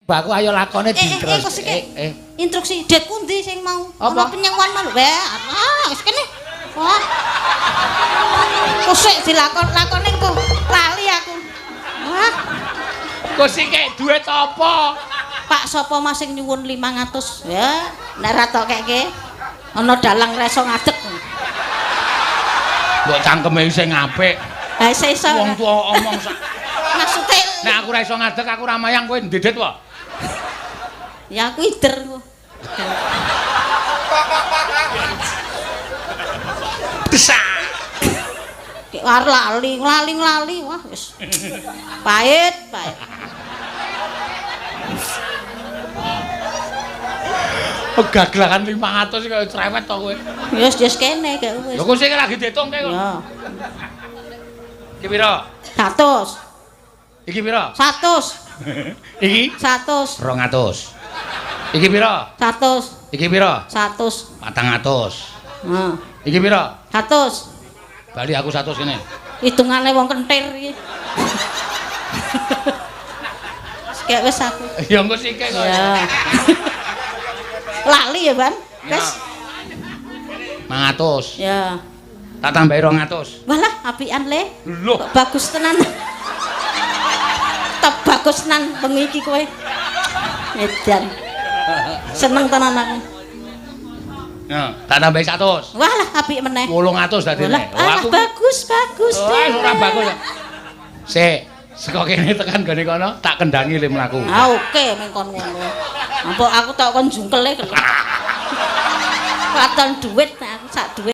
Baku ayo lakone diterus. Kok sik. Instruksi det pundi sing mau? Apa? Ana penyewaan mau. Weh, ah, wis kene. Wah. Kok sik dilakon-lakone kok lali aku. Wah, Kok sik duit apa? Pak sapa Mas sing nyuwun 500? Ya, nek ra tok keke ana dalang ra iso ngadeg. Mbok cangkeme sing apik. Ha iso iso. Wong tuwa omong sak. Maksude Nek aku ra iso ngadeg aku ra mayang kowe ndedet wae. Ya aku ider kok. Desak. Dek war lali, lali-lali, wah wis. Pahit, pahit. Gaglakan 500 kaya cerewet to kowe. Ya wis wis kene gak wis. Lho kok sing lagi dietungke kok. Ya. Iki pira? 100. Iki pira? 100. Iki 100. 200. Iki pira? 100. Iki pira? 100. 400. Heeh. Iki pira? 100. Bali aku 100 kene. Hitungane wong kentir iki. Sikek wis aku. Ya engko sikek kok. Ya. Lali ya, Ban? Wis. 500. Ya. Tak tambahi 200. Walah, apian le. Loh. Kok bagus tenan. Top bagus tenan bengi iki kowe. Edan. Seneng tenan aku. Ya, tak tambahi 100. Walah, apik meneh. 800 dadine. Walah, alah, bagus, bagus. Wah, ora bagus. Sik, saka kene tekan gone kono tak kendangi le mlaku. Ah, oke mengkon ngono. Ampun aku tok kon jungkele. Waton duit aku sak duit.